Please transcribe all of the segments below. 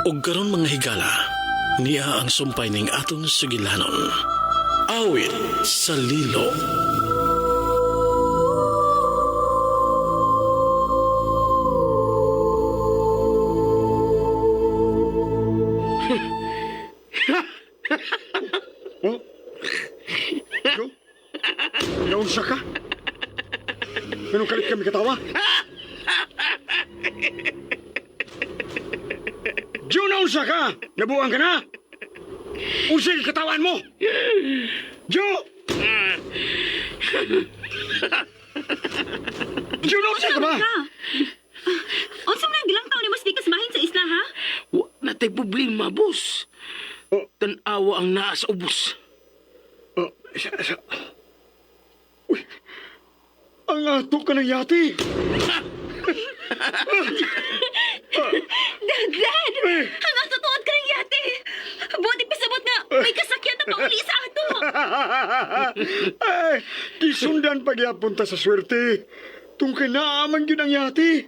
Ug karon, mga higala, niya ang sumpay ning atong sugilanon. Awit sa Lilo. Oh? Joe? Naunsa ka? Anong kalit kami katawa? Joe, naunsa ka? Nabuang ka na? Unsa yung katawan mo? Joe! Joe, naunsa ka ba? Ka. Unsa man ang gilang taon ni mas bikas mahin sa isla, ha? Wa na tay problema, boss. Oh. Tan-awa ang naa sa ubos. Oh, isa. Uy, ang ato ka ng yati. Dad, Dad! Ang ato tuod ka ng yate! Buti pasabot nga, may kasakyan na pauli sa ato! Ay, gisundan pagyapon ta sa swerte. Tungkay naaman yun ang yati.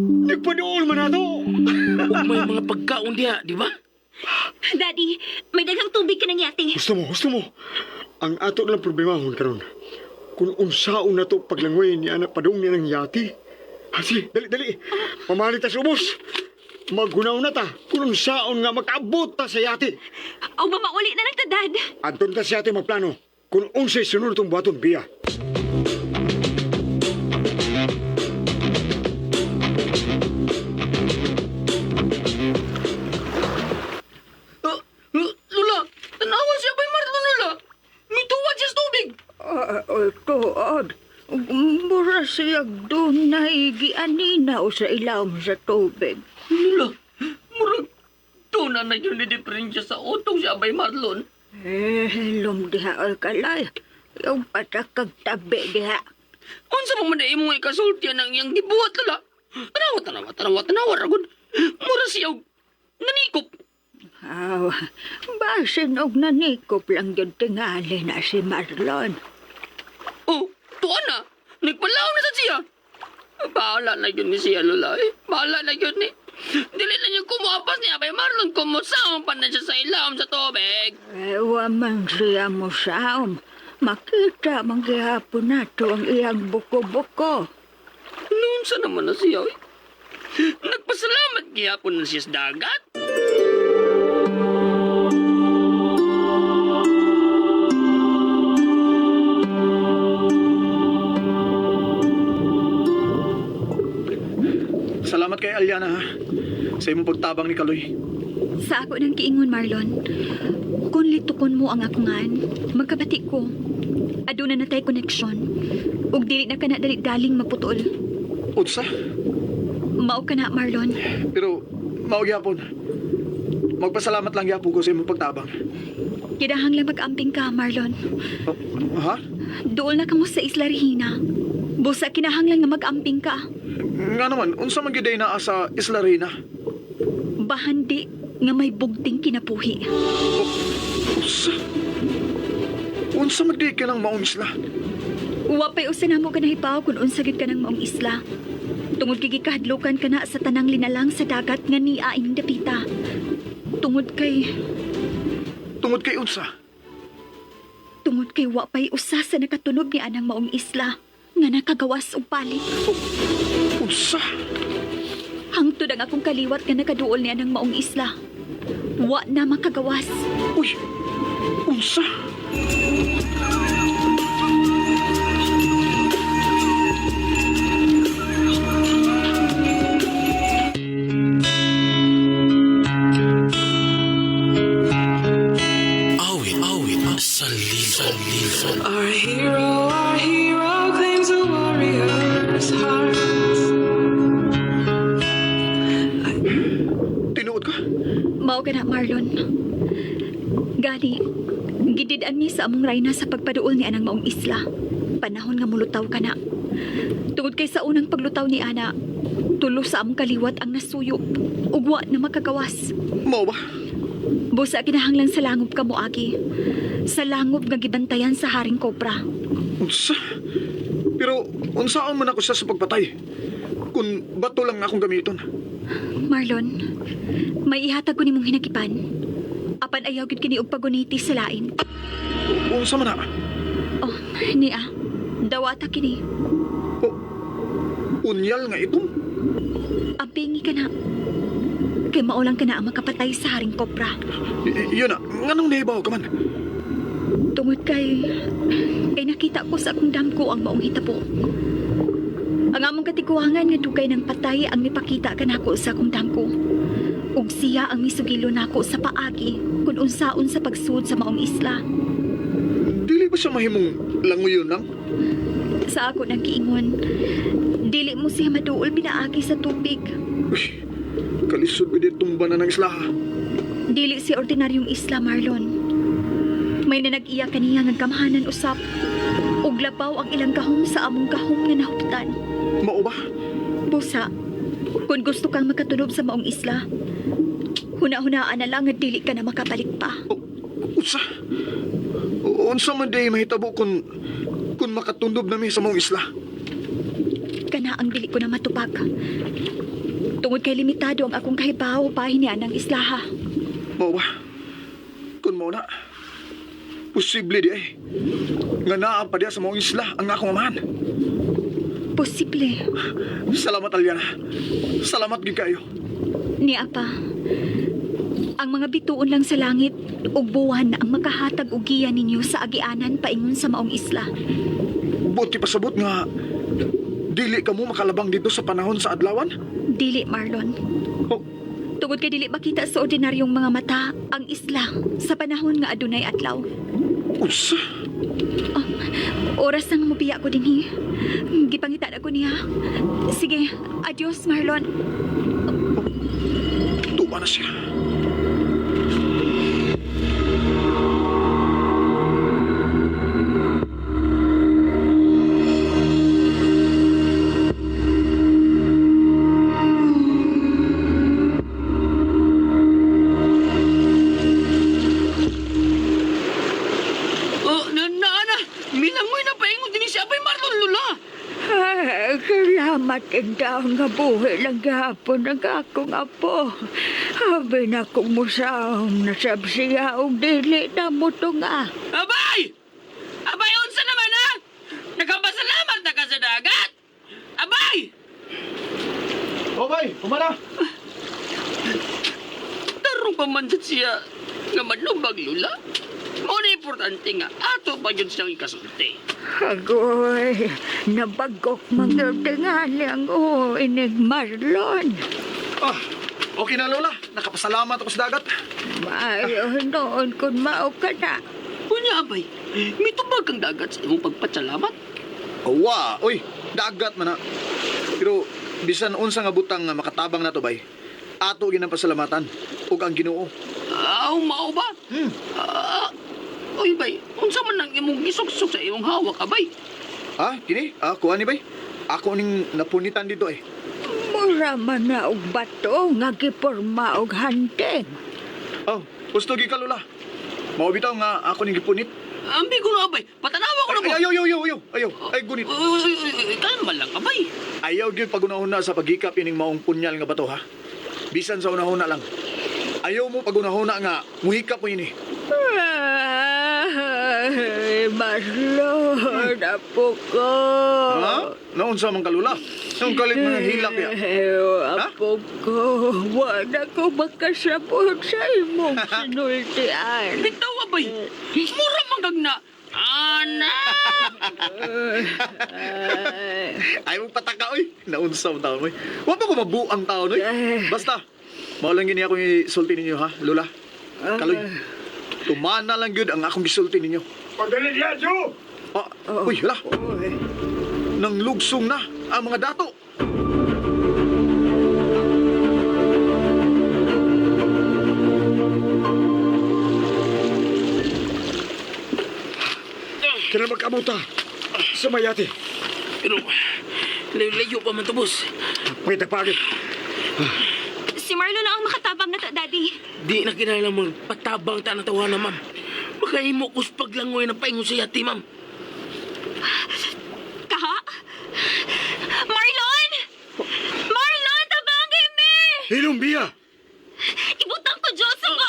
Nagpadool man ato. Ug may mga pagkaon diha, di ba? Daddy, may daghang tubig ka ng yate. Gusto mo, gusto mo. Ang ato lang problema hon karon. Kung unsaon na to paglangoy ni anak padung niya ng yati. Ha, sige, dali, dali. Pamalit ta sa ubos. Maghunaw na ta kung unsaon nga makaabot ta sa yati. O mamauli na lang ta, Dad. Anton ta sa yati magplano kung unsay sunod tong buhaton biya. Lula, tan-awa siya bay Marlon, Lula. Mituwad siya sa tubig. Ah, tuod. Mura siya dunay gianina o sa ilawom sa tubig. Lula, murag tuna na yun ni diferensya sa utong siya bay Marlon. Eh, hilom diha ay kalay. Yung patakag tabi diha. Unsa man man imong ikasulti ang iyang gibuhat, Lula? Tanawa, tanawa, tanawa, tanawa, ragod. Mura siya og nanikop. Aw, basin og nanikop lang yun tingali na si Marlon. Oh, tuwa na. Nagpalaw na sa siya. Bahala na yun ni siya, Lola. Eh. Bahala na yun ni. Dili na niya kumuapas niya kay Marlon kumusaon pa na siya sa ilawom sa tubig. Eh, waman siya mo saom. Makita man gihapon nato ang iyang buko-buko. Noon sa naman na siya, eh. Nagpasalamat gihapon na siya sa dagat. Salamat kay Aliana ha. Sa imong pagtabang ni Kaloy. Sa ako ng kiingon, Marlon. Kung litukon mo ang akungan, magkabati ko. Aduna na tay koneksyon. Ug dili na ka na dali-daling maputol. Unsa? Mao ka na, Marlon. Pero mao gyapon. Magpasalamat lang gyapon ko sa imong pagtabang. Kinahanglan mag-amping ka, Marlon. Oh, ha? Dool na kamo sa Isla Regina. Busa kinahanglan nga mag-amping ka. Nga naman, unsa man gyud ay naa sa Isla Reina? Bahandi nga may bugting kinabuhi. Unsa? Unsa man gyud ka ng maong isla? Wa pa'y usa namo ka nahibaw kung unsa gyud ka ng maong isla. Tungod kay gikahadlukan ka na sa tanang linalang sa dagat nga niya ining dapita. Tungod kay Tungod kay unsa? Tungod kay wa pa'y usa sa nakatunob ni anang maong isla nga nakagawas og balik. Unsa? Hangtod ang akong kaliwat nga nakaduol ni anang maong isla. Wa na makagawas. Uy! Unsa? Awit, awit sa lilo. Lilo. Our hero claims a warrior's heart. Tinuod ka? Mao ka na, Marlon. Gani, gidid-an mi sa among rayna sa pagpaduol ni anang maong isla. Panahon nga mulutaw ka na. Tungod kay sa unang paglutaw ni ana, tulo sa among kaliwat ang nasuyop. Ugwa na makagawas. Mao ba? Busa kinahanglan sa langob ka moagi. Sa langob nga gibantayan sa Haring Cobra. Unsa? Pero unsaon man ako siya sa pagpatay? Kung bato lang akong gamiton. Marlon, may ihatag ko nimong hinagipan. Apan ayaw gid kini og paguniti sa lain. Unsa man na? Oh, niya. Dawata kini. O, unyal nga itom. Ampingi ka na. Kay maulang ka na ang makapatay sa Haring Kopra. Yun na, nganong nahibaw ka man? Tungod kay nakita ko sa akong damgo ang maong hitabo. Ang among katiguangan nga dugay ng patay ang mipakita kanako sa akong damgo. Ug siya ang misugilo nako sa paagi kung unsaon sa pagsud sa maong isla. Dili ba siya mahimong languyon lang? Sa ako nang giingon, dili mo siya maduol pinaagi sa tubig. Uy, kalisod ba tumba na ng isla ha? Dili si ordinaryong isla, Marlon. May nanag-iya kaniya nga gamhanan usap. Ug labaw ang ilang gahom sa among gahom nga nahuptan. Mao ba? Busa, kung gusto kang makatunob sa maong isla, huna-hunaan na lang nga dili ka na makabalik pa. O, unsa? Unsa man day mahitabo kung makatundob nami sa maong isla? Kana ang dili ko na matupag. Tungod kay limitado ang akong kahibaw bahin niya ng islaha. Mao ba? Kung mao na, posible di ay. Nga naa pa diya sa maong isla ang akong amahan. Posible. Salamat, Aliana. Salamat gid kayo. Niya pa. Ang mga bituon lang sa langit ug buwan ang makahatag og giya ninyo sa agianan paingon sa maong isla. Buti pasabot nga dili ka mo makalabang dito sa panahon sa adlawan. Dili, Marlon. Oh, Tungod kay dili makita sa ordinaryong mga mata ang isla sa panahon nga adunay adlaw. Unsa? Oh, oras nang mubiya ko dinhi. Gipangitan ako niya. Sige, adios Marlon. Tuwa na siya. Oh, na, na, na. Milangoy na paingon din si Abay Marlon, Lola. Ay, salamat intaon nga buhi lang gahapon ang akong apo. Abi na kong musaom nasab siya og dili na mo tunga. Abay! Abay, unsa naman ha? Nagpapasalamat na ka sa dagat! Abay! Oh, bay, kumana. Tarong pa man sad siya nga manubag, Lola. Mao na importante nga ato pa yun siyang ikasulti. Agoy, nabagok man tingali ang inig Marlon. Ah, okay na, Lola. Nakapasalamat ako sa dagat. Maayo noon kung mao ka na. Unya, Abay, mitubag ang dagat sa imong pagpasalamat. Awa, oy, dagat man na. Pero bisan unsa nga butang nga makatabang nato bay. Ato ginang pasalamatan ug ang Ginoo. Aw, mao ba? Hmm. Ah, uy, bay, unsa man ang imong gisuksok sa imong hawak, abay? Ah, kini? Ah, kuha ni bay. Ako ning napunitan dito eh. Mura man na og bato nga giporma og hanting. Oh, gusto gi ka Lola. Mao bitaw nga ako ning gipunit. Ambi ko na, abay. Patanawa ko na Ay, mo. ayaw, ayaw, ayaw, ayaw, ayaw. Ay, gunit. Uy, uy, uy, uy, kalma lang, abay. Ayaw gyud pagunahon na sa paghikap ining maong punyal nga bato ha. Bisan sa unahon na lang. Ayaw mo pagunahon na nga muhikap mo ini. Ay, Marlon, apo ko. Ha? Naunsa man ka Lola? Nung kalit mga hilak ya. Eh, apo ko, wala ko makasabot sa imong sinultian. Bitaw, abay. Mura man kag na. Anak! Ay, Ay mo pataka oy. Naunsa man taon oy. Wa pa ko mabuang taon oy. Basta mao lang gini akong isulti ninyo ha, Lola. Kaloy. Tumana lang gyud ang akong gisulti ninyo. Pagdali niya, Joe! Ah, uy, hala. Nang lugsong na ang mga dato. Kailan magkamuta? Sa mayati. Pero, layo-layo pa man to, boss. Pakita pagit. Si Marlon na ang makatabang na ta, Daddy. Di na kinahanglan magpatabang ta ng tawana, ma'am. Makahimo ko sa paglangoy ng paingon sa yati, ma'am. Kaha? Marlon! Marlon, tabangin mi! Hilom, Bia! Ibutang ko, Joe, sa ba...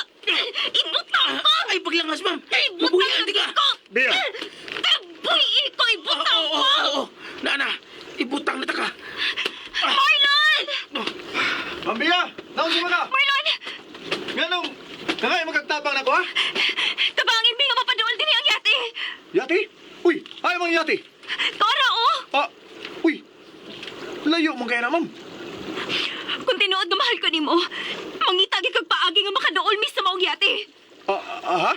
Ibutang ko! Ay, paglangas, ma'am. Ibutang Mabuhian di ka. ko! Bia! Buhi ko, ibutang Oo, ko! oo, oo. Na, na. Ibutang na ta ka. Marlon! Ma'am Bia, naunsa man ka? Marlon! Nganong, nangay magkagtabang na ko ha? Tabangin mi nga mapaduol dinhi ang yate. Yati? Uy, ay mga yati. Tora, oh! Ah, uy. Layo man kaya na, ma'am. Kung tinuod nga mahal ko nimo, mangita gyud kag paagi nga makaduol mi sa maong yate. Ah, ah, ha?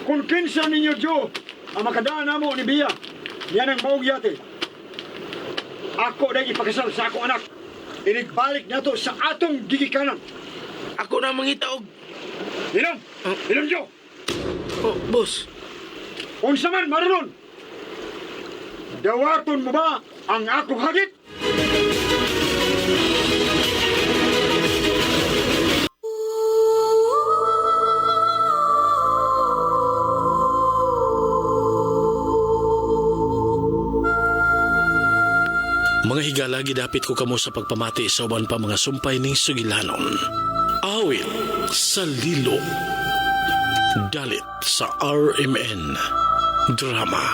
Kung kinsa ninyo, Joe, ang makadaan namo ni Bia, yan ang maong yate. Ako na ipakasal sa akong anak. Inigbalik nato sa atong gigikanan. Ako na mangita og... Hilom! Hilom, Joe! Oh, boss. Unsa man, Marlon! Dawaton mo ba ang akong hagit? Mga higala, gidapit ko kamo sa pagpamati sa uban pa mga sumpay ning sugilanon. Awit sa lilo. Dalit sa RMN. Drama.